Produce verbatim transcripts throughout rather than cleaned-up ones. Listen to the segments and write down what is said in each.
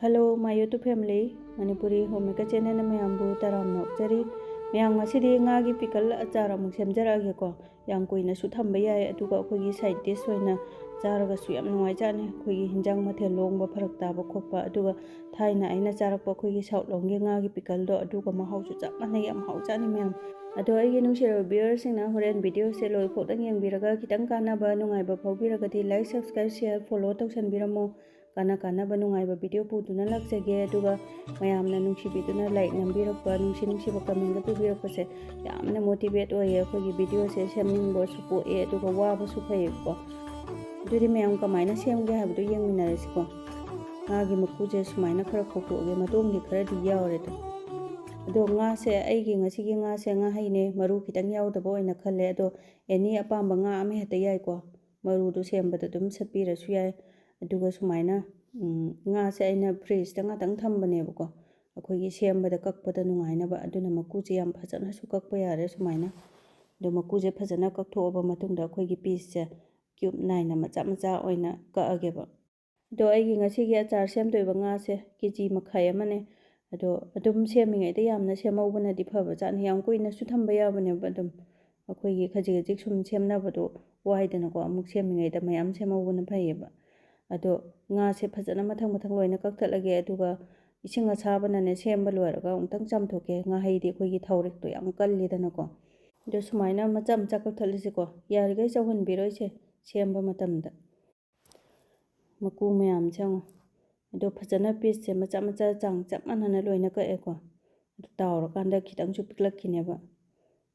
Hello, my YouTube family, Manipuri Homemaker channelꯅ ꯃꯌꯥꯝꯕꯨ ꯇꯔꯥꯝꯅ ꯑꯣꯛꯆꯔꯤ꯫ ꯃꯌꯥꯝ, ꯉꯁꯤꯗꯤ ꯉꯥꯒꯤ pickle ꯑꯆꯥꯔ ꯑꯃꯨꯛ ꯁꯦꯝꯖꯔꯛꯑꯒꯦꯀꯣ꯫ ꯌꯥꯝ ꯀꯨꯏꯅꯁꯨ ꯊꯝꯕ ꯌꯥꯏ, ꯑꯗꯨꯒ ꯑꯩꯈꯣꯏꯒꯤ side dish ꯑꯣꯏꯅ ꯆꯥꯔꯒꯁꯨ ꯌꯥꯝ ꯅꯨꯡꯉꯥꯏꯖꯥꯠꯅꯤ꯫ ꯑꯩꯈꯣꯏꯒꯤ ꯍꯤꯟꯖꯥꯡ ꯃꯊꯦꯜ ꯂꯣꯡꯕ ꯐꯔꯛ ꯇꯥꯕ ꯈꯣꯠꯄ, ꯑꯗꯨꯒ ꯊꯥꯏꯅ ꯑꯩꯅ ꯆꯥꯔꯛꯄ ꯑꯩꯈꯣꯏꯒꯤ South ꯂꯣꯝꯒꯤ ꯉꯥꯒꯤ pickleꯗꯣ, ꯑꯗꯨꯒ ꯃꯍꯥꯎꯁꯨ ꯆꯞ ꯃꯥꯟꯅꯩ, ꯌꯥꯝ ꯍꯥꯎꯖꯥꯠꯅꯤ ꯃꯌꯥꯝ꯫ ꯑꯗꯣ ꯑꯩꯒꯤ ꯅꯨꯡꯁꯤꯔꯕ viewerꯁꯤꯡꯅ ꯍꯣꯔꯦꯟ videoꯁꯦ ꯂꯣꯏꯐꯥꯎꯗꯪ ꯌꯦꯡꯕꯤꯔꯒ, ꯈꯤꯇꯪ ꯀꯥꯟꯅꯕ, ꯅꯨꯡꯉꯥꯏꯕ ꯐꯥꯎꯕꯤꯔꯒꯗꯤ like, subscribe, share, follow ꯇꯧꯁꯟꯕꯤꯔꯝꯃꯣ꯫ ꯀꯥꯟꯅ ꯀꯥꯟꯅꯕ ꯅꯨꯡꯉꯥꯏꯕ video ꯄꯨꯗꯨꯅ ꯂꯥꯛꯆꯒꯦ꯫ ꯑꯗꯨꯒ ꯃꯌꯥꯝꯅ ꯅꯨꯡꯁꯤꯕꯤꯗꯨꯅ like ꯅꯝꯕꯤꯔꯛꯄ, ꯅꯨꯡꯁꯤ ꯅꯨꯡꯁꯤꯕ commentꯒ ꯄꯤꯕꯤꯔꯛꯄꯁꯦ ꯌꯥꯝꯅ motivate ꯑꯣꯏꯌꯦ꯫ ꯑꯩꯈꯣꯏꯒꯤ videoꯁꯦ ꯁꯦꯝꯅꯤꯡꯕꯁꯨ ꯄꯣꯛꯑꯦ, ꯑꯗꯨꯒ ꯋꯥꯕꯁꯨ ꯐꯩꯌꯦꯕꯀꯣ꯫ ꯑꯗꯨꯗꯤ ꯃꯌꯥꯝ ꯀꯃꯥꯏꯅ ꯁꯦꯝꯒꯦ ꯍꯥꯏꯕꯗꯣ ꯌꯦꯡꯃꯤꯟꯅꯔꯁꯤꯀꯣ꯫ ꯉꯥꯒꯤ ꯃꯀꯨꯁꯦ ꯁꯨꯃꯥꯏꯅ ꯈꯔ ꯈꯣꯛꯇꯣꯛꯑꯒꯦ, ꯃꯇꯣꯡꯗꯤ ꯈꯔꯗꯤ ꯌꯥꯎꯔꯦꯗꯣ꯫ ꯑꯗꯣ ꯉꯥꯁꯦ, ꯑꯩꯒꯤ ꯉꯁꯤꯒꯤ ꯉꯥꯁꯦ ꯉꯥꯍꯩꯅꯦ, ꯃꯔꯨ ꯈꯤꯇꯪ ꯌꯥꯎꯗꯕ ꯑꯣꯏꯅ ꯈꯜꯂꯦ꯫ ꯑꯗꯣ any ꯑꯄꯥꯝꯕ ꯉꯥ ꯑꯃ ꯍꯦꯛꯇ ꯌꯥꯏꯀꯣ꯫ ꯃꯔꯨꯗꯣ ꯁꯦꯝꯕꯗ ꯑꯗꯨꯝ ꯁꯠꯄꯤꯔꯁꯨ ꯌꯥꯏ꯫ ꯑꯗꯨꯒ ꯁꯨꯃꯥꯏꯅ, ꯎꯝ, ꯉꯥꯁꯦ ꯑꯩꯅ fridgeꯇ ꯉꯥꯛꯇꯪ ꯊꯝꯕꯅꯦꯕꯀꯣ, ꯑꯩꯈꯣꯏꯒꯤ ꯁꯦꯝꯕꯗ ꯀꯛꯄꯗ ꯅꯨꯡꯉꯥꯏꯅꯕ꯫ ꯑꯗꯨꯅ ꯃꯀꯨꯁꯦ ꯌꯥꯝ ꯐꯖꯅꯁꯨ ꯀꯛꯄ ꯌꯥꯔꯦ ꯁꯨꯃꯥꯏꯅ꯫ ꯑꯗꯣ ꯃꯀꯨꯁꯦ ꯐꯖꯅ ꯀꯛꯊꯣꯛꯑꯕ ꯃꯇꯨꯡꯗ ꯑꯩꯈꯣꯏꯒꯤ pieceꯁꯦ cube ꯅꯥꯏꯅ ꯃꯆꯥ ꯃꯆꯥ ꯑꯣꯏꯅ ꯀꯛꯑꯒꯦꯕ꯫ ꯑꯗꯣ ꯑꯩꯒꯤ ꯉꯁꯤꯒꯤ ꯑꯆꯥꯔ ꯁꯦꯝꯗꯣꯏꯕ ꯉꯥꯁꯦ KG ꯃꯈꯥꯏ ꯑꯃꯅꯦ꯫ ꯑꯗꯣ ꯑꯗꯨꯝ ꯁꯦꯝꯃꯤꯉꯩꯗ ꯌꯥꯝꯅ ꯁꯦꯝꯍꯧꯕꯅꯗꯤ ꯐꯕꯖꯥꯠꯅꯤ꯫ ꯌꯥꯝ ꯀꯨꯏꯅꯁꯨ ꯊꯝꯕ ꯌꯥꯕꯅꯦꯕ꯫ ꯑꯗꯨꯝ ꯑꯩꯈꯣꯏꯒꯤ ꯈꯖꯤꯛ ꯈꯖꯤꯛ ꯁꯨꯝ ꯁꯦꯝꯅꯕꯗꯣ ꯋꯥꯏꯗꯅꯀꯣ, ꯑꯃꯨꯛ ꯁꯦꯝꯃꯤꯉꯩꯗ ꯃꯌꯥꯝ ꯁꯦꯝꯍꯧꯕꯅ ꯐꯩꯌꯦꯕ꯫ ꯑꯗꯣ ꯉꯥꯁꯦ ꯐꯖꯅ ꯃꯊꯪ ꯃꯊꯪ ꯂꯣꯏꯅ ꯀꯛꯊꯠꯂꯒꯦ꯫ ꯑꯗꯨꯒ ꯏꯁꯤꯡ ꯑꯁꯥꯕꯅꯅꯦ ꯁꯦꯝꯕ ꯂꯣꯏꯔꯒ ꯑꯃꯨꯛꯇꯪ ꯆꯥꯝꯊꯣꯛꯀꯦ꯫ ꯉꯥꯍꯩꯗꯤ ꯑꯩꯈꯣꯏꯒꯤ ꯊꯥꯎꯔꯦꯛꯇꯣ ꯌꯥꯝ ꯀꯜꯂꯤꯗꯅꯀꯣ꯫ ꯑꯗꯣ ꯁꯨꯃꯥꯏꯅ ꯃꯆꯥ ꯃꯆꯥ ꯀꯛꯊꯠꯂꯁꯤꯀꯣ꯫ ꯌꯥꯔꯤꯈꯩ ꯆꯥꯎꯍꯟꯕꯤꯔꯣꯏꯁꯦ ꯁꯦꯝꯕ ꯃꯇꯝꯗ꯫ ꯃꯀꯨ ꯃꯌꯥꯝꯁꯦ ꯌꯦꯡꯉꯣ꯫ ꯑꯗꯣ ꯐꯖꯅ pieceꯁꯦ ꯃꯆꯥ ꯃꯆꯥ ꯆꯥꯡ ꯆꯞ ꯃꯥꯟꯅꯅ ꯂꯣꯏꯅ ꯀꯛꯑꯦꯀꯣ꯫ ꯑꯗꯨ ꯇꯥꯎꯔꯀꯥꯟꯗ ꯈꯤꯇꯪꯁꯨ ꯄꯤꯛꯂꯛꯈꯤꯅꯦꯕ꯫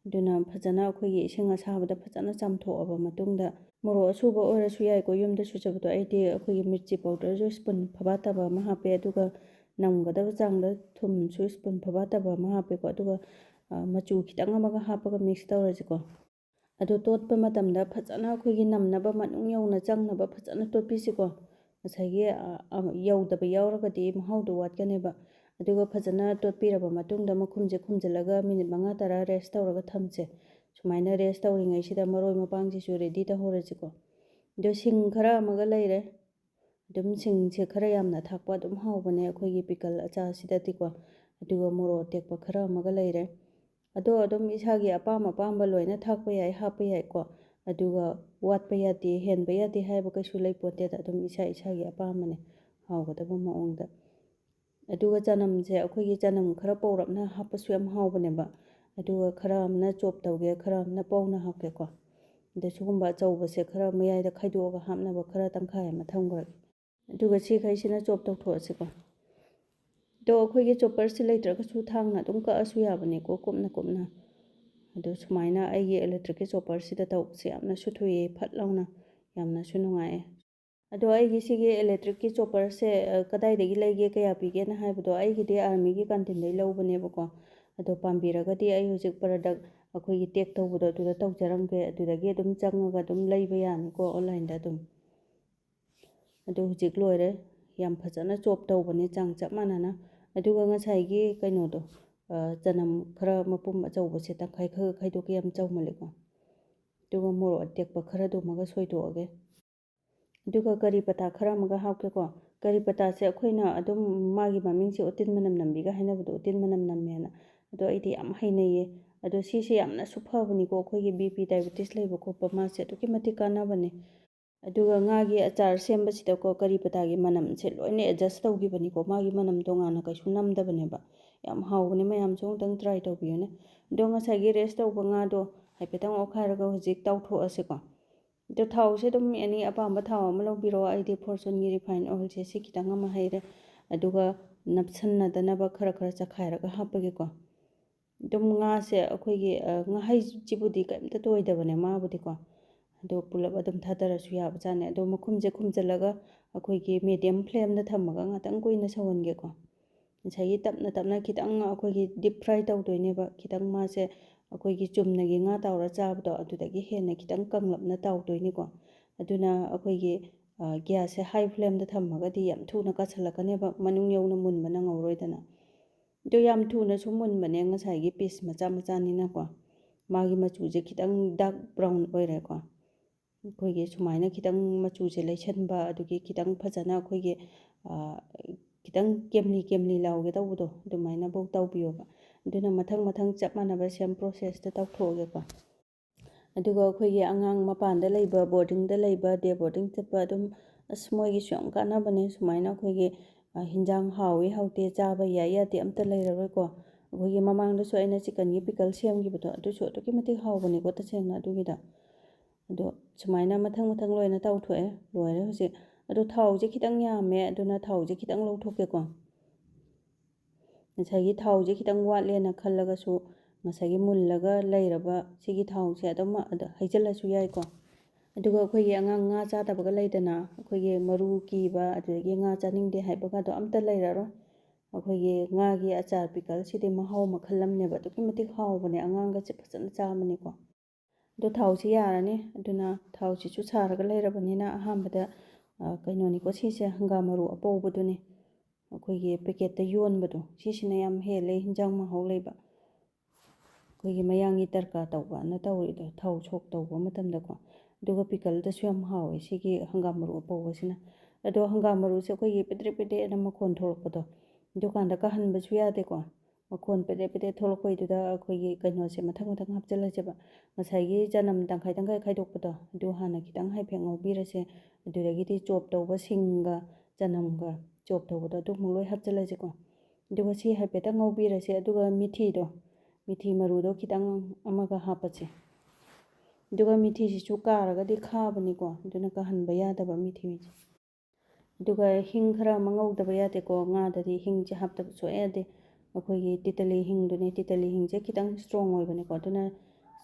ꯑꯗꯨꯅ ꯐꯖꯅ ꯑꯩꯈꯣꯏꯒꯤ ꯏꯁꯤꯡ ꯑꯁꯥꯕꯗ ꯐꯖꯅ ꯆꯥꯝꯊꯣꯛꯑꯕ ꯃꯇꯨꯡꯗ, ꯃꯣꯔꯣꯛ ꯑꯁꯨꯕ ꯑꯣꯏꯔꯁꯨ ꯌꯥꯏꯀꯣ, ꯌꯨꯝꯗ ꯁꯨꯖꯕꯗꯣ꯫ ꯑꯩꯗꯤ ꯑꯩꯈꯣꯏꯒꯤ ꯃꯤꯔꯆꯤ powderꯁꯨ spoon ꯐꯕꯥꯠꯇꯕ ꯑꯃ ꯍꯥꯞꯄꯦ, ꯑꯗꯨꯒ ꯅꯝꯒꯗꯕ ꯆꯥꯡꯗ ꯊꯨꯝꯁꯨ spoon ꯐꯕꯥꯠꯇꯕ ꯑꯃ ꯍꯥꯞꯄꯦꯀꯣ꯫ ꯑꯗꯨꯒ, ꯑ, ꯃꯆꯨ ꯈꯤꯇꯪ ꯑꯃꯒ ꯍꯥꯞꯄꯒ mix ꯇꯧꯔꯁꯤꯀꯣ꯫ ꯑꯗꯣ ꯇꯣꯠꯄ ꯃꯇꯝꯗ ꯐꯖꯅ ꯑꯩꯈꯣꯏꯒꯤ ꯅꯝꯅꯕ, ꯃꯅꯨꯡ ꯌꯧꯅ ꯆꯪꯅꯕ ꯐꯖꯅ ꯇꯣꯠꯄꯤꯁꯤꯀꯣ꯫ ꯉꯁꯥꯏꯒꯤ, ꯑ, ꯑ, ꯌꯧꯗꯕ ꯌꯥꯎꯔꯒꯗꯤ ꯃꯍꯥꯎꯗꯣ ꯋꯥꯠꯀꯅꯦꯕ꯫ ꯑꯗꯨꯒ ꯐꯖꯅ ꯇꯣꯠꯄꯤꯔꯕ ꯃꯇꯨꯡꯗ ꯃꯈꯨꯝꯁꯦ ꯈꯨꯝꯖꯤꯜꯂꯒ minute ꯃꯉꯥ ꯇꯔꯥ rest ꯇꯧꯔꯒ ꯊꯝꯁꯦ꯫ ꯁꯨꯃꯥꯏꯅ rest ꯇꯧꯔꯤꯉꯩꯁꯤꯗ ꯃꯔꯣꯏ ꯃꯄꯥꯡꯁꯤꯁꯨ ready ꯇꯧꯍꯧꯔꯁꯤꯀꯣ꯫ ꯑꯗꯣ ꯁꯤꯡ ꯈꯔ ꯑꯃꯒ ꯂꯩꯔꯦ꯫ ꯑꯗꯨꯝ ꯁꯤꯡꯁꯦ ꯈꯔ ꯌꯥꯝꯅ ꯊꯥꯛꯄ ꯑꯗꯨꯝ ꯍꯥꯎꯕꯅꯦ ꯑꯩꯈꯣꯏꯒꯤ ꯄꯤꯀꯜ ꯑꯆꯥꯔꯁꯤꯗꯗꯤꯀꯣ꯫ ꯑꯗꯨꯒ ꯃꯣꯔꯣꯛ ꯑꯇꯦꯛꯄ ꯈꯔ ꯑꯃꯒ ꯂꯩꯔꯦ꯫ ꯑꯗꯣ ꯑꯗꯨꯝ ꯏꯁꯥꯒꯤ ꯑꯄꯥꯝ ꯑꯄꯥꯝꯕ ꯂꯣꯏꯅ ꯊꯥꯛꯄ ꯌꯥꯏ, ꯍꯥꯞꯄ ꯌꯥꯏꯀꯣ꯫ ꯑꯗꯨꯒ ꯋꯥꯠꯄ ꯌꯥꯗꯦ, ꯍꯦꯟꯕ ꯌꯥꯗꯦ ꯍꯥꯏꯕ ꯀꯩꯁꯨ ꯂꯩꯄꯣꯟꯇꯦꯗ, ꯑꯗꯨꯝ ꯏꯁꯥ ꯏꯁꯥꯒꯤ ꯑꯄꯥꯝꯕꯅꯦ ꯍꯥꯎꯒꯗꯕ ꯃꯑꯣꯡꯗ꯫ ꯑꯗꯨꯒ ꯆꯅꯝꯁꯦ ꯑꯩꯈꯣꯏꯒꯤ ꯆꯅꯝ ꯈꯔ ꯄꯧꯔꯞꯅ ꯍꯥꯞꯄꯁꯨ ꯌꯥꯝ ꯍꯥꯎꯕꯅꯦꯕ꯫ ꯑꯗꯨꯒ ꯈꯔ ꯑꯃꯅ ꯆꯣꯞ ꯇꯧꯒꯦ, ꯈꯔ ꯑꯃꯅ ꯄꯧꯅ ꯍꯥꯞꯀꯦꯀꯣ꯫ ꯑꯗ ꯁꯤꯒꯨꯝꯕ ꯑꯆꯧꯕꯁꯦ ꯈꯔ ꯃꯌꯥꯏꯗ ꯈꯥꯏꯗꯣꯛꯑꯒ ꯍꯥꯞꯅꯕ ꯈꯔ ꯇꯪꯈꯥꯏ ꯑꯃ ꯊꯝꯈ꯭ꯔꯒꯦ꯫ ꯑꯗꯨꯒ ꯁꯤꯈꯩꯁꯤꯅ ꯆꯣꯞ ꯇꯧꯊꯣꯛꯑꯁꯤꯀꯣ꯫ ꯑꯗꯣ ꯑꯩꯈꯣꯏꯒꯤ ꯆꯣꯞꯄꯔꯁꯤ ꯂꯩꯇ꯭ꯔꯒꯁꯨ ꯊꯥꯡꯅ ꯑꯗꯨꯝ ꯀꯛꯑꯁꯨ ꯌꯥꯕꯅꯤꯀꯣ, ꯀꯨꯞꯅ ꯀꯨꯞꯅ꯫ ꯑꯗꯣ ꯁꯨꯃꯥꯏꯅ ꯑꯩꯒꯤ ꯏꯂꯦꯛꯇ꯭ꯔꯤꯛꯀꯤ ꯆꯣꯞꯄꯔꯁꯤꯗ ꯇꯧꯕꯁꯦ ꯌꯥꯝꯅꯁꯨ ꯊꯨꯏꯌꯦ, ꯐꯠ ꯂꯥꯎꯅ, ꯌꯥꯝꯅꯁꯨ ꯅꯨꯡꯉꯥꯏꯌꯦ꯫ ꯑꯗꯣ ꯑꯩꯒꯤ ꯁꯤꯒꯤ ꯏꯂꯦꯛꯇ꯭ꯔꯤꯛꯀꯤ ꯆꯣꯞꯄꯔꯁꯦ, ꯑ, ꯀꯗꯥꯏꯗꯒꯤ ꯂꯩꯒꯦ, ꯀꯌꯥ ꯄꯤꯒꯦꯅ ꯍꯥꯏꯕꯗꯣ, ꯑꯩꯒꯤꯗꯤ ꯑꯥꯔꯃꯤꯒꯤ ꯀꯥꯟꯇꯤꯟꯗꯩ ꯂꯧꯕꯅꯦꯕꯀꯣ꯫ ꯑꯗꯣ ꯄꯥꯝꯕꯤꯔꯒꯗꯤ ꯑꯩ ꯍꯧꯖꯤꯛ ꯄ꯭ꯔꯗꯛ ꯑꯩꯈꯣꯏꯒꯤ ꯇꯦꯛ ꯇꯧꯕꯗꯣ ꯑꯗꯨꯗ ꯇꯧꯖꯔꯝꯒꯦ, ꯑꯗꯨꯗꯒꯤ ꯑꯗꯨꯝ ꯆꯪꯉꯒ ꯑꯗꯨꯝ ꯂꯩꯕ ꯌꯥꯅꯤꯀꯣ, ꯑꯣꯟꯂꯥꯏꯟꯗ ꯑꯗꯨꯝ꯫ ꯑꯗꯨ ꯍꯧꯖꯤꯛ ꯂꯣꯏꯔꯦ꯫ ꯌꯥꯝ ꯐꯖꯅ ꯆꯣꯞ ꯇꯧꯕꯅꯦ, ꯆꯥꯡ ꯆꯞ ꯃꯥꯟꯅꯅ꯫ ꯑꯗꯨꯒ ꯉꯁꯥꯏꯒꯤ ꯀꯩꯅꯣꯗꯣ, ꯑ, ꯆꯅꯝ ꯈꯔ ꯃꯄꯨꯝ ꯑꯆꯧꯕꯁꯦ ꯇꯪꯈꯥꯏ ꯈꯔ ꯈꯥꯏꯗꯣꯛꯀꯦ, ꯌꯥꯝ ꯆꯥꯎꯃꯜꯂꯦꯀꯣ꯫ ꯑꯗꯨꯒ ꯃꯣꯔꯣꯛ ꯑꯇꯦꯛꯄ ꯈꯔꯗꯨꯃꯒ ꯁꯣꯏꯗꯣꯛꯑꯒꯦ꯫ ꯑꯗꯨꯒ ꯀꯔꯤ ꯄꯇꯥ ꯈꯔ ꯑꯃꯒ ꯍꯥꯞꯀꯦꯀꯣ꯫ ꯀꯔꯤ ꯄꯇꯥꯁꯦ ꯑꯩꯈꯣꯏꯅ ꯑꯗꯨꯝ ꯃꯥꯒꯤ ꯃꯃꯤꯡꯁꯦ ꯎꯇꯤꯟ ꯃꯅꯝ ꯅꯝꯕꯤꯒ ꯍꯥꯏꯅꯕꯗꯣ, ꯎꯇꯤꯟ ꯃꯅꯝ ꯅꯝꯃꯦꯅ꯫ ꯑꯗꯣ ꯑꯩꯗꯤ ꯌꯥꯝ ꯍꯩꯅꯩꯌꯦ꯫ ꯑꯗꯣ ꯁꯤꯁꯦ ꯌꯥꯝꯅꯁꯨ ꯐꯕꯅꯤꯀꯣ, ꯑꯩꯈꯣꯏꯒꯤ ꯕꯤ ꯄꯤ ꯗꯥꯏꯕꯤꯇꯤꯁ ꯂꯩꯕ ꯈꯣꯠꯄ, ꯃꯥꯁꯦ ꯑꯗꯨꯛꯀꯤ ꯃꯇꯤꯛ ꯀꯥꯟꯅꯕꯅꯦ꯫ ꯑꯗꯨꯒ ꯉꯥꯒꯤ ꯑꯆꯥꯔ ꯁꯦꯝꯕꯁꯤꯗꯀꯣ, ꯀꯔꯤ ꯄꯇꯥꯒꯤ ꯃꯅꯝꯁꯦ ꯂꯣꯏꯅ ꯑꯦꯗꯖꯁ ꯇꯧꯈꯤꯕꯅꯤꯀꯣ, ꯃꯥꯒꯤ ꯃꯅꯝ ꯇꯣꯉꯥꯟꯅ ꯀꯩꯁꯨ ꯅꯝꯗꯕꯅꯦꯕ꯫ ꯌꯥꯝ ꯍꯥꯎꯕꯅꯦ, ꯃꯌꯥꯝꯁꯨ ꯑꯃꯨꯛꯇꯪ ꯇ꯭ꯔꯥꯏ ꯇꯧꯕꯤꯌꯨꯅꯦ꯫ ꯑꯗꯣ ꯉꯁꯥꯏꯒꯤ ꯔꯦꯁ ꯇꯧꯕ ꯉꯥꯗꯣ ꯍꯥꯏꯐꯦꯠꯇꯪ ꯑꯣꯠꯈꯥꯏꯔꯒ ꯍꯧꯖꯤꯛ ꯇꯥꯎꯊꯣꯛꯑꯁꯤꯀꯣ꯫ ꯑꯗꯣ ꯊꯥꯎꯁꯦ ꯑꯗꯨꯝ ꯑꯦꯅꯤ ꯑꯄꯥꯝꯕ ꯊꯥꯎ ꯑꯃ ꯂꯧꯕꯤꯔꯣ꯫ ꯑꯩꯗꯤ ꯐꯣꯔꯆꯨꯟꯒꯤ ꯔꯤꯐꯥꯏꯟ ꯑꯣꯏꯜꯁꯦ ꯁꯤ ꯈꯤꯇꯪ ꯑꯃ ꯍꯩꯔꯦ꯫ ꯑꯗꯨꯒ ꯅꯞꯁꯟꯅꯗꯅꯕ ꯈꯔ ꯈꯔ ꯆꯈꯥꯏꯔꯒ ꯍꯥꯞꯄꯒꯦꯀꯣ꯫ ꯑꯗꯨꯝ ꯉꯥꯁꯦ ꯑꯩꯈꯣꯏꯒꯤ, ꯑ, ꯉꯥꯍꯩꯁꯤꯕꯨꯗꯤ ꯀꯔꯤꯝꯇ ꯇꯣꯏꯗꯕꯅꯦ ꯃꯥꯕꯨꯗꯤꯀꯣ꯫ ꯑꯗꯣ ꯄꯨꯂꯞ ꯑꯗꯨꯝ ꯊꯥꯗꯔꯁꯨ ꯌꯥꯕꯖꯥꯠꯅꯦ꯫ ꯑꯗꯣ ꯃꯈꯨꯝꯁꯦ ꯈꯨꯝꯖꯤꯜꯂꯒ ꯑꯩꯈꯣꯏꯒꯤ ꯃꯦꯗꯤꯌꯝ ꯐ꯭ꯂꯦꯝꯗ ꯊꯝꯃꯒ ꯉꯥꯛꯇꯪ ꯀꯨꯏꯅ ꯁꯧꯍꯟꯒꯦꯀꯣ꯫ ꯉꯁꯥꯏꯒꯤ ꯇꯞꯅ ꯇꯞꯅ ꯈꯤꯇꯪ ꯑꯩꯈꯣꯏꯒꯤ ꯗꯤꯞ ꯐ꯭ꯔꯥꯏ ꯇꯧꯗꯣꯏꯅꯦꯕ꯫ ꯈꯤꯇꯪ ꯃꯥꯁꯦ ꯑꯩꯈꯣꯏꯒꯤ ꯆꯨꯝꯅꯒꯤ ꯉꯥ ꯇꯥꯎꯔ ꯆꯥꯕꯗꯣ ꯑꯗꯨꯗꯒꯤ ꯍꯦꯟꯅ ꯈꯤꯇꯪ ꯀꯪꯂꯞꯅ ꯇꯥꯎꯗꯣꯏꯅꯤꯀꯣ꯫ ꯑꯗꯨꯅ ꯑꯩꯈꯣꯏꯒꯤ, ꯑ, ꯒ꯭ꯌꯥꯁꯁꯦ ꯍꯥꯏ ꯐ꯭ꯂꯦꯝꯗ ꯊꯝꯃꯒꯗꯤ ꯌꯥꯝ ꯊꯨꯅ ꯀꯥꯁꯜꯂꯛꯀꯅꯦꯕ, ꯃꯅꯨꯡ ꯌꯧꯅ ꯃꯨꯟꯕ ꯅꯪꯍꯧꯔꯣꯏꯗꯅ꯫ ꯑꯗꯨ ꯌꯥꯝ ꯊꯨꯅꯁꯨ ꯃꯨꯟꯕꯅꯦ ꯉꯁꯥꯏꯒꯤ ꯄꯤꯁ ꯃꯆꯥ ꯃꯆꯥꯅꯤꯅꯀꯣ꯫ ꯃꯥꯒꯤ ꯃꯆꯨꯁꯦ ꯈꯤꯇꯪ ꯗꯥꯔꯛ ꯕ꯭ꯔꯥꯎꯟ ꯑꯣꯏꯔꯦꯀꯣ꯫ ꯑꯩꯈꯣꯏꯒꯤ ꯁꯨꯃꯥꯏꯅ ꯈꯤꯇꯪ ꯃꯆꯨꯁꯦ ꯂꯩꯁꯟꯕ, ꯑꯗꯨꯒꯤ ꯈꯤꯇꯪ ꯐꯖꯅ ꯑꯩꯈꯣꯏꯒꯤ, ꯑ, ꯈꯤꯇꯪ ꯀꯦꯝꯂꯤ ꯀꯦꯝꯂꯤ ꯂꯥꯎꯒꯦ ꯇꯧꯕꯗꯣ, ꯑꯗꯨꯃꯥꯏꯅꯐꯧ ꯇꯧꯕꯤꯌꯣꯕ꯫ ꯑꯗꯨꯅ ꯃꯊꯪ ꯃꯊꯪ ꯆꯞ ꯃꯥꯟꯅꯕ same processꯇ ꯇꯧꯊꯣꯛꯑꯒꯦꯀꯣ꯫ ꯑꯗꯨꯒ ꯑꯩꯈꯣꯏꯒꯤ ꯑꯉꯥꯡ ꯃꯄꯥꯟꯗ ꯂꯩꯕ, ꯕꯣꯔꯗꯤꯡꯗ ꯂꯩꯕ, day boarding ꯆꯠꯄ, ꯑꯗꯨꯝ, ꯑꯁ, ꯃꯣꯏꯒꯤꯁꯨ ꯌꯥꯝ ꯀꯥꯟꯅꯕꯅꯦ꯫ ꯁꯨꯃꯥꯏꯅ ꯑꯩꯈꯣꯏꯒꯤ, ꯑ, ꯍꯤꯟꯖꯥꯡ ꯍꯥꯎꯏ ꯍꯥꯎꯇꯦ, ꯆꯥꯕ ꯌꯥꯏ ꯌꯥꯗꯦ ꯑꯝꯇ ꯂꯩꯔꯔꯣꯏꯀꯣ꯫ ꯑꯩꯈꯣꯏꯒꯤ ꯃꯃꯥꯡꯗꯁꯨ ꯑꯩꯅ chickenꯒꯤ pickle ꯁꯦꯝꯈꯤꯕꯗꯣ, ꯑꯗꯨꯁꯨ ꯑꯗꯨꯛꯀꯤ ꯃꯇꯤꯛ ꯍꯥꯎꯕꯅꯤꯀꯣ, ꯇꯁꯦꯡꯅ ꯑꯗꯨꯒꯤꯗ꯫ ꯑꯗꯣ ꯁꯨꯃꯥꯏꯅ ꯃꯊꯪ ꯃꯊꯪ ꯂꯣꯏꯅ ꯇꯧꯊꯣꯛꯑꯦ, ꯂꯣꯏꯔꯦ ꯍꯧꯖꯤꯛ꯫ ꯑꯗꯣ ꯊꯥꯎꯁꯦ ꯈꯤꯇꯪ ꯌꯥꯝꯃꯦ, ꯑꯗꯨꯅ ꯊꯥꯎꯁꯦ ꯈꯤꯇꯪ ꯂꯧꯊꯣꯛꯀꯦꯀꯣ꯫ ꯉꯁꯥꯏꯒꯤ ꯊꯥꯎꯁꯦ ꯈꯤꯇꯪ ꯋꯥꯠꯂꯦꯅ ꯈꯜꯂꯒꯁꯨ, ꯉꯁꯥꯏꯒꯤ ꯃꯨꯜꯂꯒ ꯂꯩꯔꯕ ꯁꯤꯒꯤ ꯊꯥꯎꯁꯦ ꯑꯗꯨꯝ ꯑꯗ ꯍꯩꯖꯤꯜꯂꯁꯨ ꯌꯥꯏꯀꯣ꯫ ꯑꯗꯨꯒ ꯑꯩꯈꯣꯏꯒꯤ ꯑꯉꯥꯡ ꯉꯥ ꯆꯥꯗꯕꯒ ꯂꯩꯗꯅ, ꯑꯩꯈꯣꯏꯒꯤ ꯃꯔꯨ ꯀꯤꯕ, ꯑꯗꯨꯗꯒꯤ ꯉꯥ ꯆꯥꯅꯤꯡꯗꯦ ꯍꯥꯏꯕꯒꯗꯣ ꯑꯝꯇ ꯂꯩꯔꯔꯣꯏ꯫ ꯑꯩꯈꯣꯏꯒꯤ ꯉꯥꯒꯤ ꯑꯆꯥꯔ pickleꯁꯤꯗꯤ ꯃꯍꯥꯎ ꯃꯈꯜ ꯑꯃꯅꯦꯕ, ꯑꯗꯨꯛꯀꯤ ꯃꯇꯤꯛ ꯍꯥꯎꯕꯅꯦ, ꯑꯉꯥꯡꯒꯁꯦ ꯐꯖꯅ ꯆꯥꯕꯅꯤꯀꯣ꯫ ꯑꯗꯣ ꯊꯥꯎꯁꯤ ꯌꯥꯔꯅꯤ, ꯑꯗꯨꯅ ꯊꯥꯎꯁꯤꯁꯨ ꯁꯥꯔꯒ ꯂꯩꯔꯕꯅꯤꯅ ꯑꯍꯥꯟꯕꯗ, ꯑ, ꯀꯩꯅꯣꯅꯤꯀꯣ, ꯁꯤꯁꯦ ꯍꯪꯒꯥꯝ ꯃꯔꯨ ꯑꯄꯧꯕꯗꯨꯅꯤ, ꯑꯩꯈꯣꯏꯒꯤ packetꯇ ꯌꯣꯟꯕꯗꯣ, ꯁꯤꯁꯤꯅ ꯌꯥꯝ ꯍꯦꯜꯂꯦ ꯍꯤꯟꯖꯥꯡ ꯃꯍꯥꯎ ꯂꯩꯕ꯫ ꯑꯩꯈꯣꯏꯒꯤ ꯃꯌꯥꯡꯒꯤ ꯇꯔꯀꯥ ꯇꯧꯕꯅ ꯇꯧꯔꯤꯗꯣ, ꯊꯥꯎ ꯁꯣꯛ ꯇꯧꯕ ꯃꯇꯝꯗꯀꯣ꯫ ꯑꯗꯨꯒ pickleꯗꯁꯨ ꯌꯥꯝ ꯍꯥꯎꯋꯦ ꯁꯤꯒꯤ ꯍꯪꯒꯥꯝ ꯃꯔꯨ ꯑꯄꯧꯕꯁꯤꯅ꯫ ꯑꯗꯣ ꯍꯪꯒꯥꯝ ꯃꯔꯨꯁꯦ ꯑꯩꯈꯣꯏꯒꯤ ꯄꯦꯗ꯭ꯔꯦꯛ ꯄꯦꯗ꯭ꯔꯦꯛ ꯑꯅ ꯃꯈꯣꯟ ꯊꯣꯛꯂꯛꯄꯗꯣ, ꯑꯗꯨꯀꯥꯟꯗ ꯀꯥꯍꯟꯕꯁꯨ ꯌꯥꯗꯦꯀꯣ꯫ ꯃꯈꯣꯟ ꯄꯦꯗ꯭ꯔꯦꯛ ꯄꯦꯗ꯭ꯔꯦꯛ ꯊꯣꯛꯂꯛꯄꯩꯗꯨꯗ ꯑꯩꯈꯣꯏꯒꯤ ꯀꯩꯅꯣꯁꯦ ꯃꯊꯪ ꯃꯊꯪ ꯍꯥꯞꯆꯤꯜꯂꯁꯦꯕ꯫ ꯉꯁꯥꯏꯒꯤ ꯆꯅꯝ ꯇꯪꯈꯥꯏ ꯇꯪꯈꯥꯏ ꯈꯥꯏꯗꯣꯛꯄꯗꯣ, ꯑꯗꯨ ꯍꯥꯟꯅ ꯈꯤꯇꯪ ꯍꯥꯏꯐꯦꯠ ꯉꯧꯕꯤꯔꯁꯦ꯫ ꯑꯗꯨꯗꯒꯤꯗꯤ chop ꯇꯧꯕ ꯁꯤꯡꯒ ꯆꯅꯝꯒ chop ꯇꯧꯕꯗꯣ ꯑꯗꯨꯃꯨꯛ ꯂꯣꯏ ꯍꯥꯞꯆꯤꯜꯂꯁꯤꯀꯣ꯫ ꯑꯗꯨꯒ ꯁꯤ ꯍꯥꯏꯐꯦꯠꯇꯪ ꯉꯧꯕꯤꯔꯁꯦ꯫ ꯑꯗꯨꯒ ꯃꯤꯊꯤꯗꯣ, ꯃꯤꯊꯤ ꯃꯔꯨꯗꯣ ꯈꯤꯇꯪ ꯑꯃꯒ ꯍꯥꯞꯄꯁꯦ꯫ ꯑꯗꯨꯒ ꯃꯤꯊꯤꯁꯤꯁꯨ ꯀꯥꯔꯒꯗꯤ ꯈꯥꯕꯅꯤꯀꯣ, ꯑꯗꯨꯅ ꯀꯥꯍꯟꯕ ꯌꯥꯗꯕ ꯃꯤꯊꯤꯁꯦ꯫ ꯑꯗꯨꯒ ꯍꯤꯡ ꯈꯔ ꯑꯃ ꯉꯧꯗꯕ ꯌꯥꯗꯦꯀꯣ, ꯉꯥꯗꯗꯤ ꯍꯤꯡꯁꯦ ꯍꯥꯞꯇꯕ ꯁꯨꯡꯌꯥ ꯌꯥꯗꯦ꯫ ꯑꯩꯈꯣꯏꯒꯤ ꯇꯤꯇꯂꯤ ꯍꯤꯡꯗꯨꯅꯦ, ꯇꯤꯇꯂꯤ ꯍꯤꯡꯁꯦ ꯈꯤꯇꯪ strong ꯑꯣꯏꯕꯅꯦꯀꯣ, ꯑꯗꯨꯅ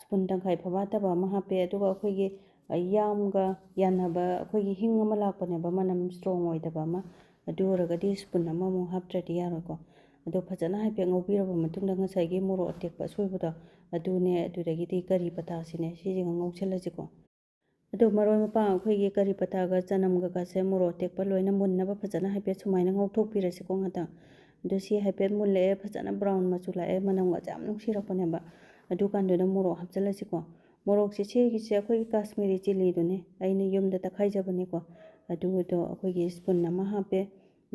spoon ꯇꯪꯈꯥꯏ ꯐꯕꯥꯠꯇꯕ ꯑꯃ ꯍꯥꯞꯄꯦ꯫ ꯑꯗꯨꯒ ꯑꯩꯈꯣꯏꯒꯤ, ꯑ, ꯌꯥꯝꯒ ꯌꯥꯟꯅꯕ ꯑꯩꯈꯣꯏꯒꯤ ꯍꯤꯡ ꯑꯃ ꯂꯥꯛꯄꯅꯦꯕ, ꯃꯅꯝ strong ꯑꯣꯏꯗꯕ ꯑꯃ, ꯑꯗꯨ ꯑꯣꯏꯔꯒꯗꯤ spoon ꯑꯃꯃꯨꯛ ꯍꯥꯞꯇ꯭ꯔꯗꯤ ꯌꯥꯔꯣꯏꯀꯣ꯫ ꯑꯗꯣ ꯐꯖꯅ ꯍꯥꯏꯐꯦꯠ ꯉꯧꯕꯤꯔꯕ ꯃꯇꯨꯡꯗ ꯉꯁꯥꯏꯒꯤ ꯃꯣꯔꯣꯛ ꯑꯇꯦꯛꯄ ꯑꯁꯣꯏꯕꯗꯣ ꯑꯗꯨꯅꯦ, ꯑꯗꯨꯗꯒꯤꯗꯤ ꯀꯔꯤ ꯄꯇꯥꯁꯤꯅꯦ, ꯁꯤꯁꯤꯒ ꯉꯧꯁꯜꯂꯁꯤꯀꯣ꯫ ꯑꯗꯣ ꯃꯔꯣꯏ ꯃꯄꯥꯡ ꯑꯩꯈꯣꯏꯒꯤ ꯀꯔꯤ ꯄꯇꯥꯒ ꯆꯅꯝꯒꯀꯁꯦ ꯃꯣꯔꯣꯛ ꯑꯇꯦꯛꯄ ꯂꯣꯏꯅ ꯃꯨꯟꯅꯕ ꯐꯖꯅ ꯍꯥꯏꯐꯦꯠ ꯁꯨꯃꯥꯏꯅ ꯉꯧꯊꯣꯛꯄꯤꯔꯁꯤꯀꯣ ꯉꯥꯛꯇꯪ꯫ ꯑꯗꯣ ꯁꯤ ꯍꯥꯏꯐꯦꯠ ꯃꯨꯜꯂꯛꯑꯦ, ꯐꯖꯅ brown ꯃꯆꯨ ꯂꯥꯛꯑꯦ, ꯃꯅꯝꯒꯁꯦ ꯌꯥꯝ ꯅꯨꯡꯁꯤꯔꯛꯄꯅꯦꯕ꯫ ꯑꯗꯨꯀꯥꯟꯗꯨꯗ ꯃꯣꯔꯣꯛ ꯍꯥꯞꯆꯤꯜꯂꯁꯤꯀꯣ꯫ ꯃꯣꯔꯣꯛꯁꯦ ꯁꯤꯒꯤꯁꯦ ꯑꯩꯈꯣꯏꯒꯤ ꯀꯥꯁꯃꯤꯔꯤ ꯆꯤꯂꯤꯗꯨꯅꯦ, ꯑꯩꯅ ꯌꯨꯝꯗ ꯇꯛꯈꯥꯏꯖꯕꯅꯤꯀꯣ꯫ ꯑꯗꯨꯗꯣ ꯑꯩꯈꯣꯏꯒꯤ ꯁ꯭ꯄꯨꯟ ꯑꯃ ꯍꯥꯞꯄꯦ,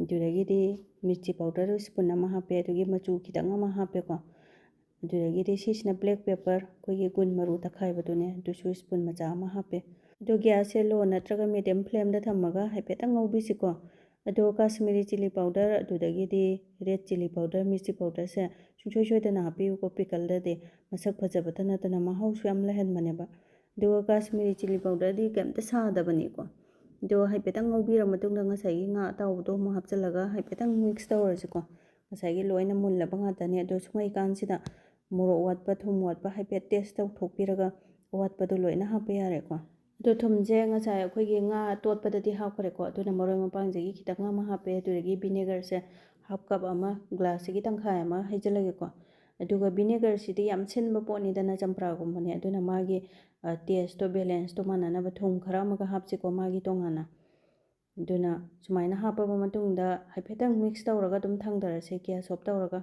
ꯑꯗꯨꯗꯒꯤꯗꯤ ꯃꯤꯔꯆꯤ ꯄꯥꯎꯗꯔ ꯁ꯭ꯄꯨꯟ ꯑꯃ ꯍꯥꯞꯄꯦ, ꯑꯗꯨꯒꯤ ꯃꯆꯨ ꯈꯤꯇꯪ ꯑꯃ ꯍꯥꯞꯄꯦꯀꯣ꯫ ꯑꯗꯨꯗꯒꯤꯗꯤ ꯁꯤꯁꯤꯅ ꯕ꯭ꯂꯦꯛ ꯄꯦꯄꯔ, ꯑꯩꯈꯣꯏꯒꯤ ꯒꯨꯟ ꯃꯔꯨ ꯇꯛꯈꯥꯏꯕꯗꯨꯅꯦ, ꯑꯗꯨꯁꯨ ꯁ꯭ꯄꯨꯟ ꯃꯆꯥ ꯑꯃ ꯍꯥꯞꯄꯦ꯫ ꯑꯗꯣ ꯒ꯭ꯌꯥꯁꯁꯦ ꯂꯣ ꯅꯠꯇ꯭ꯔꯒ ꯃꯤꯗꯤꯌꯝ ꯐ꯭ꯂꯦꯝꯗ ꯊꯝꯃꯒ ꯍꯥꯏꯐꯦꯠꯇꯪ ꯉꯧꯕꯤꯁꯤꯀꯣ꯫ ꯑꯗꯣ ꯀꯥꯁꯃꯤꯔꯤ ꯆꯤꯂꯤ ꯄꯥꯎꯗꯔ, ꯑꯗꯨꯗꯒꯤꯗꯤ ꯔꯦꯗ ꯆꯤꯂꯤ ꯄꯥꯎꯗꯔ, ꯃꯤꯔꯆꯤ ꯄꯥꯎꯗꯔꯁꯦ ꯁꯨꯡꯁꯣꯏ ꯁꯣꯏꯗꯅ ꯍꯥꯞꯄꯤꯌꯨꯀꯣ꯫ ꯄꯤꯀꯜꯗꯗꯤ ꯃꯁꯛ ꯐꯖꯕꯇ ꯅꯠꯇꯅ ꯃꯍꯥꯎꯁꯨ ꯌꯥꯝ ꯂꯩꯍꯟꯕꯅꯦꯕ꯫ ꯑꯗꯨꯒ ꯀꯥꯁꯃꯤꯔꯤ ꯆꯤꯂꯤ ꯄꯥꯎꯗꯔꯗꯤ ꯀꯩꯝꯇ ꯁꯥꯗꯕꯅꯤꯀꯣ꯫ ꯑꯗꯣ ꯍꯥꯏꯐꯦꯠꯇꯪ ꯉꯧꯕꯤꯔ ꯃꯇꯨꯡꯗ ꯉꯁꯥꯏꯒꯤ ꯉꯥ ꯑꯇꯥꯎꯕꯗꯣ ꯑꯃꯨꯛ ꯍꯥꯞꯆꯤꯜꯂꯒ ꯍꯥꯏꯐꯦꯠꯇꯪ ꯃꯤꯛꯁ ꯇꯧꯔꯁꯤꯀꯣ꯫ ꯉꯁꯥꯏꯒꯤ ꯂꯣꯏꯅ ꯃꯨꯜꯂꯕ ꯉꯥꯛꯇꯅꯦ꯫ ꯑꯗꯣ ꯁꯨꯡꯉꯩꯀꯥꯟꯁꯤꯗ ꯃꯣꯔꯣꯛ ꯋꯥꯠꯄ, ꯊꯨꯝ ꯋꯥꯠꯄ ꯍꯥꯏꯐꯦꯠ ꯇꯦꯁ ꯇꯧꯊꯣꯛꯄꯤꯔꯒ ꯑꯋꯥꯠꯄꯗꯣ ꯂꯣꯏꯅ ꯍꯥꯞꯄ ꯌꯥꯔꯦꯀꯣ꯫ ꯑꯗꯣ ꯊꯨꯝꯁꯦ ꯉꯁꯥꯏ ꯑꯩꯈꯣꯏꯒꯤ ꯉꯥ ꯇꯣꯠꯄꯗꯗꯤ ꯍꯥꯞꯈ꯭ꯔꯦꯀꯣ, ꯑꯗꯨꯅ ꯃꯔꯣꯏ ꯃꯄꯥꯡꯁꯤꯒꯤ ꯈꯤꯇꯪ ꯑꯃ ꯍꯥꯞꯄꯦ꯫ ꯑꯗꯨꯗꯒꯤ ꯚꯤꯅꯦꯒꯔꯁꯦ ꯍꯥꯐ ꯀꯞ ꯑꯃ, ꯒ꯭ꯂꯥꯁꯁꯤꯒꯤ ꯇꯪꯈꯥꯏ ꯑꯃ ꯍꯩꯖꯤꯜꯂꯒꯦꯀꯣ꯫ ꯑꯗꯨꯒ ꯚꯤꯅꯦꯒꯔꯁꯤꯗꯤ ꯌꯥꯝ ꯁꯤꯟꯕ ꯄꯣꯠꯅꯤꯗꯅ, ꯆꯝꯄ꯭ꯔꯥꯒꯨꯝꯕꯅꯦ, ꯑꯗꯨꯅ ꯃꯥꯒꯤ ꯇꯦꯁꯇꯣ, ꯕꯦꯂꯦꯟꯁꯇꯣ ꯃꯥꯟꯅꯅꯕ ꯊꯨꯝ ꯈꯔ ꯑꯃꯒ ꯍꯥꯞꯁꯤꯀꯣ, ꯃꯥꯒꯤ ꯇꯣꯉꯥꯟꯅ꯫ ꯑꯗꯨꯅ ꯁꯨꯃꯥꯏꯅ ꯍꯥꯞꯄꯕ ꯃꯇꯨꯡꯗ ꯍꯥꯏꯐꯦꯠꯇꯪ ꯃꯤꯛꯁ ꯇꯧꯔꯒ ꯑꯗꯨꯝ ꯊꯥꯡꯗꯔꯁꯦ, ꯒ꯭ꯌꯥꯁ ꯑꯣꯐ ꯇꯧꯔꯒ꯫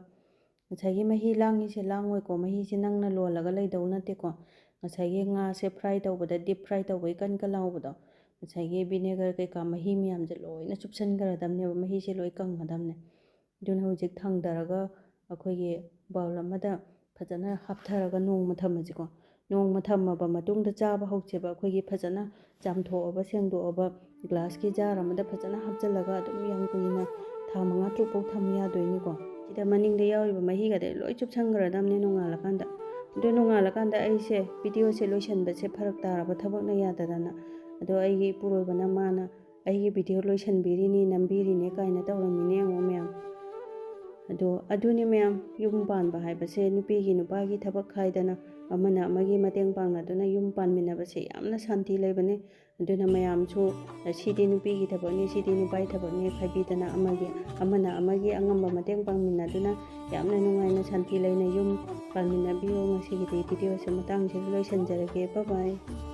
ꯉꯁꯥꯏꯒꯤ ꯃꯍꯤ ꯂꯥꯡꯉꯤꯁꯦ ꯂꯥꯡꯉꯣꯏꯀꯣ, ꯃꯍꯤꯁꯦ ꯅꯪꯅ ꯂꯣꯜꯂꯒ ꯂꯩꯗꯧ ꯅꯠꯇꯦꯀꯣ꯫ ꯉꯁꯥꯏꯒꯤ ꯉꯥꯁꯦ ꯐ꯭ꯔꯥꯏ ꯇꯧꯕꯗ, ꯗꯤꯞ ꯐ꯭ꯔꯥꯏ ꯇꯧꯕꯒꯤ ꯀꯟ ꯀꯟ ꯂꯥꯎꯕꯗꯣ, ꯉꯁꯥꯏꯒꯤ ꯚꯤꯅꯦꯒꯔ ꯀꯩꯀꯥ ꯃꯍꯤ ꯃꯌꯥꯝꯁꯦ ꯂꯣꯏꯅ ꯆꯨꯞꯁꯟꯈ꯭ꯔꯗꯕꯅꯦꯕ, ꯃꯍꯤꯁꯦ ꯂꯣꯏ ꯀꯪꯒꯗꯕꯅꯦ꯫ ꯑꯗꯨꯅ ꯍꯧꯖꯤꯛ ꯊꯥꯡꯗꯔꯒ ꯑꯩꯈꯣꯏꯒꯤ ꯕꯥꯎꯜ ꯑꯃꯗ ꯐꯖꯅ ꯍꯥꯞꯊꯔꯒ ꯅꯣꯡꯃ ꯊꯝꯃꯁꯤꯀꯣ꯫ ꯅꯣꯡꯃ ꯊꯝꯃꯕ ꯃꯇꯨꯡꯗ ꯆꯥꯕ ꯍꯧꯁꯦꯕ꯫ ꯑꯩꯈꯣꯏꯒꯤ ꯐꯖꯅ ꯆꯥꯝꯊꯣꯛꯑꯕ, ꯁꯦꯡꯗꯣꯛꯑꯕ ꯒ꯭ꯂꯥꯁꯀꯤ ꯖꯥꯔ ꯑꯃꯗ ꯐꯖꯅ ꯍꯥꯞꯆꯤꯜꯂꯒ ꯑꯗꯨꯝ ꯌꯥꯝ ꯀꯨꯏꯅ ꯊꯥ ꯃꯉꯥ ꯇꯔꯨꯛ ꯐꯥꯎ ꯊꯝ ꯌꯥꯗꯣꯏꯅꯤꯀꯣ꯫ ꯁꯤꯗ ꯃꯅꯤꯡꯗ ꯌꯥꯎꯔꯤꯕ ꯃꯍꯤꯒꯗꯤ ꯂꯣꯏ ꯆꯨꯞꯁꯟꯈ꯭ꯔꯗꯕꯅꯦ ꯅꯣꯡꯉꯥꯜꯂꯀꯥꯟꯗ꯫ ꯑꯗꯣ ꯅꯣꯡꯉꯥꯜꯂꯀꯥꯟꯗ ꯑꯩꯁꯦ ꯚꯤꯗꯤꯑꯣꯁꯦ ꯂꯣꯏꯁꯟꯕꯁꯦ ꯐꯔꯛ ꯇꯥꯔꯕ ꯊꯕꯛꯅ ꯌꯥꯗꯗꯅ, ꯑꯗꯣ ꯑꯩꯒꯤ ꯏꯄꯨꯔꯣꯏꯕꯅ ꯃꯥꯅ ꯑꯩꯒꯤ ꯚꯤꯗꯤꯑꯣ ꯂꯣꯏꯁꯟꯕꯤꯔꯤꯅꯤ, ꯅꯝꯕꯤꯔꯤꯅꯦ ꯀꯥꯏꯅ ꯇꯧꯔꯝꯃꯤꯅꯦ ꯌꯦꯡꯉꯣ ꯃꯌꯥꯝ꯫ ꯑꯗꯣ ꯑꯗꯨꯅꯤ ꯃꯌꯥꯝ, ꯌꯨꯝ ꯄꯥꯟꯕ ꯍꯥꯏꯕꯁꯦ ꯅꯨꯄꯤꯒꯤ ꯅꯨꯄꯥꯒꯤ ꯊꯕꯛ ꯈꯥꯏꯗꯅ ꯑꯃꯅ ꯑꯃꯒꯤ ꯃꯇꯦꯡ ꯄꯥꯡꯅꯗꯨꯅ ꯌꯨꯝ ꯄꯥꯟꯃꯤꯟꯅꯕꯁꯦ ꯌꯥꯝꯅ ꯁꯥꯟꯇꯤ ꯂꯩꯕꯅꯦ꯫ ꯑꯗꯨꯅ ꯃꯌꯥꯝꯁꯨ ꯁꯤꯗꯤ ꯅꯨꯄꯤꯒꯤ ꯊꯕꯛꯅꯤ, ꯁꯤꯗꯤ ꯅꯨꯄꯥꯒꯤ ꯊꯕꯛꯅꯤ ꯈꯥꯏꯕꯤꯗꯅ ꯑꯃꯒꯤ, ꯑꯃꯅ ꯑꯃꯒꯤ ꯑꯉꯝꯕ ꯃꯇꯦꯡ ꯄꯥꯡꯃꯤꯟꯅꯗꯨꯅ ꯌꯥꯝꯅ ꯅꯨꯡꯉꯥꯏꯅ ꯁꯥꯟꯇꯤ ꯂꯩꯅ ꯌꯨꯝ ꯄꯥꯟꯃꯤꯟꯅꯕꯤꯌꯨ꯫ ꯉꯁꯤꯒꯤꯗꯤ ꯚꯤꯗꯤꯑꯣꯁꯦ ꯃꯇꯥꯡꯁꯤꯗ ꯂꯣꯏꯁꯤꯟꯖꯔꯒꯦ꯫ ꯕꯥꯏ ꯕꯥꯏ꯫